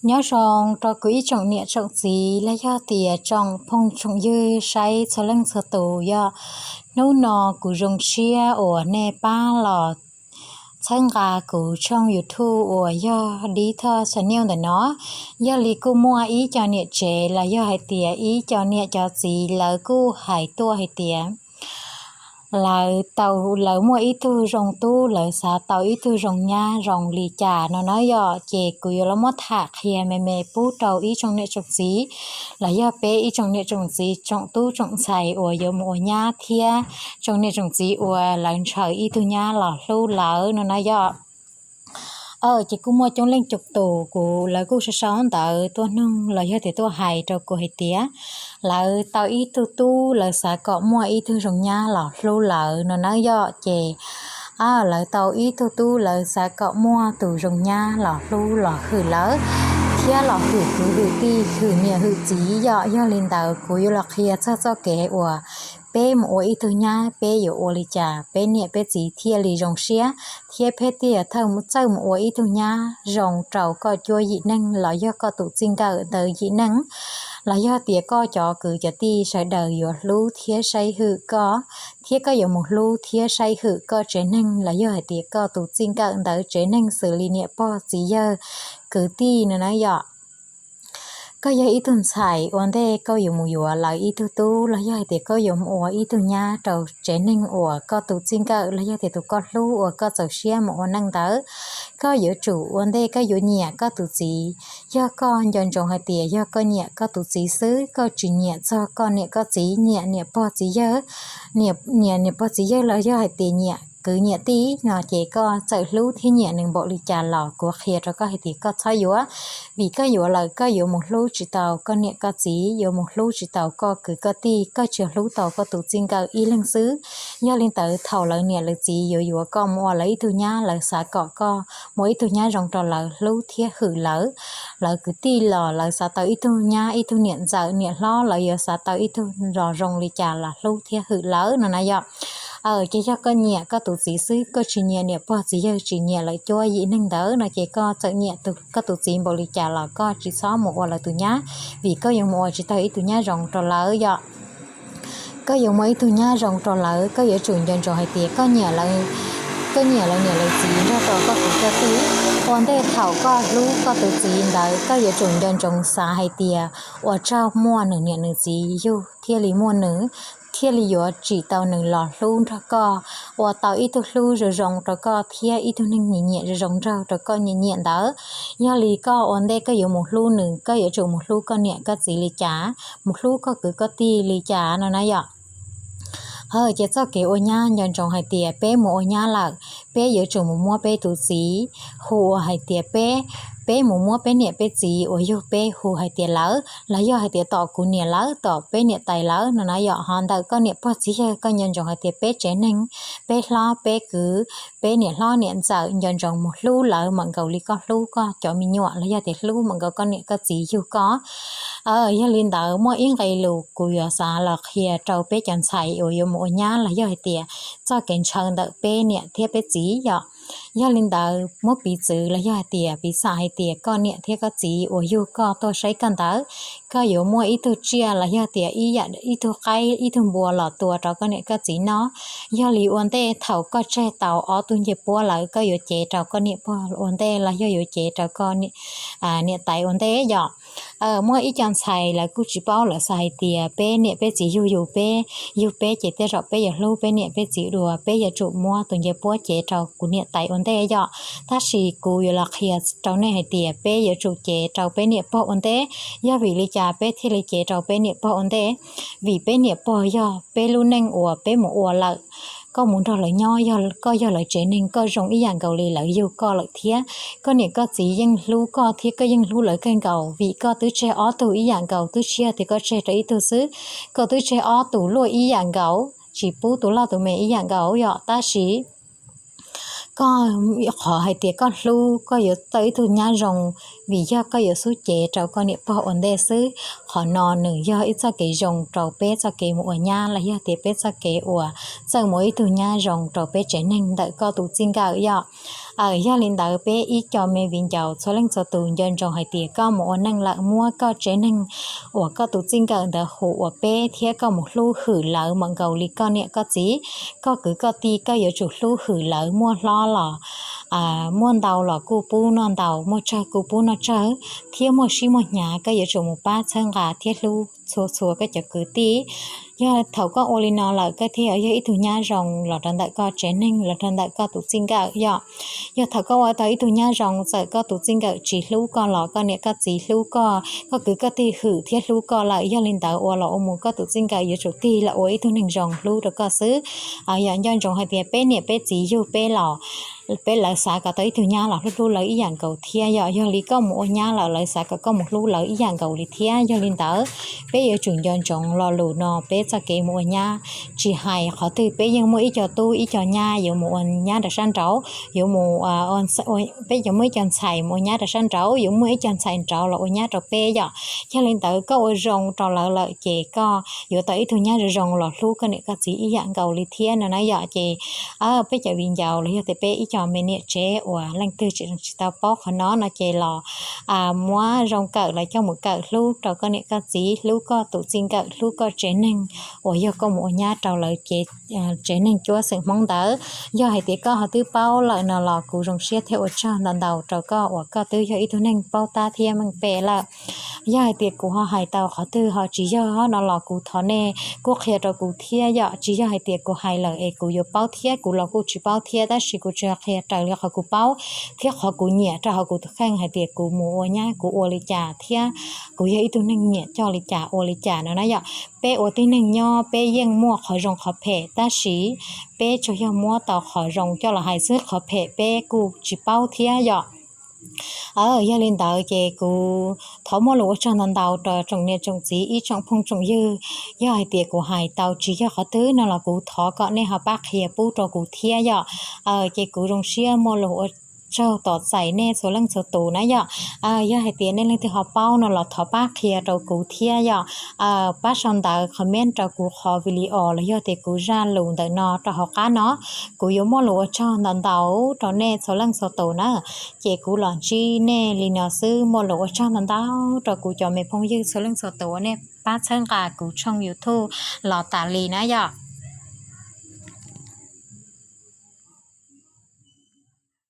Nyob zoo rau kuv ib tsoom niam tsoom txiv los yog tias tsoom phooj tsoom ywg saib txhua leej txhua tus yom. Hnub no kuv zoo siab uas nej pab los txhawb nqa kuv tshooj YouTube uas yog Dib Thoj Channel ntawm no. Yog li kuj muaj ib co niam tsev los yog hais tias ib co niam cov txiv lawv kuj hais tuaj hais tias lawv tau, lawv muaj ib tug zoo tub, lawv xav tau ib tug zoo nyab zoo li cas no na yom. Ces kuv yuav los muab tham qhia me me pub rau ib tsoom niam tsoom txiv los yog peb ib tsoom niam tsoom txiv tsoom tub tsoom ntxhais uas yuav mus ua nyab thiab tsoom niam tsoom txiv uas lawv ntshaw ib tug nyab los hlub lawv no na yom. Ces kuj muaj coob leej coob tus kuv, lawv kuj sau sau ntawv tuaj nug los yog tias tuaj hais rau kuv hais tias lawv tau ib tug tub, lawv xav kom muaj ib tug zoo nyab los hlub lawv no na yom. Ces lawv tau ib tug tub, lawv xav kom muaj tus zoo nyab los hlub los hwm lawv thiab los hwm kwv hwm tij, hwm niam hwm txiv yom. Yog li ntawd kuv yuav los qhia txog txoj kev uas peb mus ua ib tug nyab peb yuav ua li cas peb niam peb txiv thiaj li zoo siab, thiab peb thiaj txawj mus ua ib tug nyab zoo rau koj cuab yim neeg los yog koj tus txij nkawm ntawd yim neeg, los yog tias koj cov kwv cov tij sawv daws yuav hlub thiab saib hwm koj, thiab koj yuav mus hlub thiab saib hwm koj tsev neeg los yog hais tias koj tus txij nkawm ntawd tsev neeg xws li niam pog txiv yawg kwv tij no na yom. Koj yog ib tug ntxhais ua ntej koj yuav mus yuav lawv ib tug tub los yog hais tias koj yuav mus ua ib tug nyab rau tsev neeg uas koj tus txij nkawm los yog tias tus koj hlub uas koj txaus siab mus ua neej ntawd, koj yuav tsum ua ntej koj yuav nyiam koj tus txiv. Yog koj nco ntsoov hais tias yog koj nyiam koj tus txiv xwb, koj tsis nyiam txog koj niam koj txiv, nyiam niam pog txiv yawg, nyiam niam pog txiv yawg los yog hais tias nyiam kwv nyiam tij no ces koj txawm hlub thiab nyiam nws npaum li cas los kuv qhia rau koj hais tias koj txhob yuav, vim koj yuav lawm koj yuav mus hlub tsis tau koj niam koj txiv, yuav mus hlub tsis tau koj kwv koj tij, koj tsuas hlub tau koj tus txij nkawm ib leeg xwb. Yog li ntawd thaum lawv niam lawv txiv yuav yuav koj mus ua lawv ib tug nyab, lawv xav kom koj mus ua ib tug nyab zoo rau lawv, hlub thiab hwm lawv. Lawv kwv tij los lawv xav tau ib tug nyab, ib tug niam ntxawm niam hlob, lawv yuav xav tau ib tug los zoo li cas los hlub thiab hwm lawv no na yom. Ces yog koj nyiam koj tus txiv xwb, koj tsis nyiam niam pog txiv yawg, tsis nyiam lawv cuab yim neeg ntawd no ces koj txawm nyiam koj tus txiv npaum li cas los koj tsis txhob mus ua lawv tus nyab, vim koj yuav mus ua tsis tau ib tug nyab zoo rau lawv yom. Koj yuav mus ib tug nyab zoo rau lawv, koj yuav tsum nco ntsoov hais tias koj nyiam lawv, koj nyiam lawv niam lawv txiv nrog rau koj kwv koj tij. Ua ntej thaum koj hlub koj tus txiv ntawd koj yuav tsum nco ntsoov xav hais tias ua tsaug muaj nws niam nws txiv yug thiaj li muaj nws, thiaj li yuav tsim tau nws los hlub nrog koj, ua tau ib tug hlub zoo zoo rau koj thiab ib tug neeg nyiam nyiam zoo zoo nraug rau koj nyiam nyiam ntawd. Yog li koj ua ntej koj yuav mus hlub nws, koj yuav tsum mus hlub koj niam koj txiv li cas, mus hlub koj kwv koj tij li cas no na yom. Ces txoj kev ua nyab nco ntsoov hais tias peb mus ua nyab lawm, peb yuav tsum mus muab peb tus txiv hu ua hais tias peb, peb mus muab peb niam peb txiv uas yug peb hu hais tias lawv, los yog hais tias tom kuv niam lawv, tom peb niam tais lawv no na yom. Ho ntawm koj niam pog txiv yawg koj nco ntsoov hais tias peb tsev neeg, peb hlob peb kwv, peb niam hlob niam ntxawm nco ntsoov mus hlub lawv mam nkaus li koj hlub koj cov me nyuam los yog tias hlub mam nkaus koj niam koj txiv yug koj. Yog li ntawd muaj ib nqe lus kuv yuav xav los qhia rau peb cov ntxhais uas yuav mus ua nyab los yog hais tias txoj kev ntshaw ntawm peb niam thiab peb txiv yom. Yog li ntawd muab piv txwv los yog hais tias piv xam hais tias koj niam thiab koj txiv uas yug koj tuaj saib koj ntawd, koj yuav muaj ib tug tsiaj los yog tias ib yam ib tug qaib ib tug npua los tua rau koj niam koj txiv noj. Yog li ua ntej thaum koj tseg tau ob tug ncej puab lawm koj yuav cev rau koj niam pog ua ntej los yog yuav cev rau koj niam tais ua ntej yom. Muaj ib co ntxhais lawv kuj tsis paub, lawv xav hais tias peb niam peb txiv yug yus, peb yug peb ces tej zaum peb yuav hlub peb niam peb txiv dua, peb yuav tsum muab tus ncej puab cev rau kuv niam tais ua ntej yom. Tab sis kuv yuav los qhia rau nej hais tias peb yuav tsum cev rau peb niam pog ua ntej. Yog vim li cas peb thiaj li cev rau peb niam pog ua ntej? Vim peb niam pog yog peb lub neej uas peb mus ua lawm, koj mus nrog lawv nyob, yog koj yog lawv tsev neeg koj zoo ib yam nkaus li lawv yug koj lawm thiab. Koj niam koj txiv yeej hlub koj thiab koj yeej hlub lawv kawg nkaus, vim koj twb tseg ob tug ib yam nkaus, twb tsis yog tias koj tseg rau ib tug xwb, koj twb tseg ob tus luaj ib yam nkaus, tsis pub tus loj tus me ib yam nkaus yom. Tab sis koj, qhov hais tias koj hlub, koj yuav tau ib tug nyab zoo, vim yog koj yuav xub cev rau koj niam pog ua ntej xwb. Qhov no nws yog ib txoj kev zoo rau peb txoj kev mus ua nyab los yog tias peb txoj kev uas txawj mus ib tug nyab zoo rau peb tsev neeg ntawm koj tus txij nkawm yom. Yog li ntawd peb ib co me viv ncaus txhua leej txhua tus nco ntsoov hais tias koj mus ua neej lawm muab koj tsev neeg uas koj tus txij nkawm ntawd hu ua peb thiab koj mus hlub hwm lawv mam nkaus li koj niam koj txiv, koj kwv koj tij, koj yuav tsum hlub hwm lawv. Muaj hlob los muaj ntau los kuj pub noj ntau, muaj tsawg kuj pub noj tsawg, thiab muaj sib muaj hnyav koj yuav tsum mus pab txhawb nqa thiab hlub txhua txhua koj cov kwv tij. Yog thaum koj ua li no lawm koj thiaj yog ib tug nyab zoo los rau ntawm koj tsev neeg, los rau ntawm koj tus txij nkawm yom. Yog thaum koj ua tau ib tug nyab zoo, txawm koj tus txij nkawm tsis hlub koj los koj niam koj txiv hlub koj, koj kwv koj tij hwm thiab hlub koj lawm, yog li ntawd ua los ua mus koj tus txij nkawm yuav tsum tig los ua ib tug neeg zoo hlub rau koj xwb. Yog nco ntsoov hais tias peb niam peb txiv yug peb los peb, lawv xav kom tau ib tug nyab los hlub hlub lawv ib yam nkaus thiab yom. Yog li koj mus ua nyab lawm lawv xav kom koj mus hlub lawv ib yam nkaus li thiab. Yog li ntawd peb yuav tsum nco ntsoov lo lus no peb txoj kev mus ua nyab. Tsis hais qhov twg peb yeej muaj ib co tub ib co nyab yuav mus ua nyab rau sab nraud, yuav mus peb yuav muaj ib co ntxhais mus ua nyab rau sab nraud, yuav muaj ib co ntxhais nraud los ua nyab rau peb yom. Yog li ntawd koj ua zoo rau lawv lawm ces koj yuav tau ib tug nyab zoo zoo los hlub koj niam koj txiv ib yam nkaus li thiab no na yom. Ces peb cov viv ncaus los yog tias peb ib co me niam tsev uas leej twg tsis tau paub qhov no no ces los muab zoo kawm los coj mus kawm hlub rau koj niam koj txiv, hlub koj tus txij nkawm, hlub koj tsev neeg uas yog koj mus ua nyab rau lawv ces tsev neeg cuab xeem Hmoob ntawd. Yog hais tias koj ho twb paub lawm no los kuv zoo siab thiab ua tsaug ntau ntau rau koj uas koj twb yog ib tug neeg paub tab thiab meej pem lawm. Yog hais tias kuv ho hais tau qhov twg ho tsis yog no los kuv thov nej kuj qhia rau kuv thiab yom. Tsis yog hais tias kuv hais lawm es kuv yuav paub thiab, kuv los kuj tsis paub thiab, tab sis kuv tsuas qhia raws li qhov kuv paub thiab qhov kuv nyiam rau hauv kuv tus kheej hais tias kuv mus ua nyab kuv ua li cas thiab kuv yog ib tug neeg nyiam coj li cas ua li cas no na yom. Peb ua tib neeg nyob peb yeej muaj qhov zoo qhov phem, tab sis peb tsuas yog muab tau qhov zoo coj los hais xwb, qhov phem peb kuj tsis paub thiab yom. Yog li ntawd ces kuv thov muaj lus ua tsaug ntau ntau rau tsoom niam tsoom txiv ib tsoom phooj tsoom ywg. Yog hais tias kuv hais tau tsis yog qhov twg no los kuv thov kom nej ho pab qhia pub rau kuv thiab yom. Ces kuv zoo siab muaj lus ua tsaug tos txais nej txhua leej txhua tus na yom. Yog hais tias nej leej twg ho paub no los thov pab qhia rau kuv thiab yom. Pab sau ntawv comment rau kuv qhov video los yog tias kuv zaj lus ntawm no rau hauv qab no. Kuv yuav muaj lus ua tsaug ntau ntau rau nej txhua leej txhua tus na. Ces kuv los ntsib nej li no xwb, muaj lus ua tsaug ntau ntau rau kuv cov me phooj ywg txhua leej txhua tus uas nej pab txhawb nqa kuv tshooj YouTube los tas li na yom.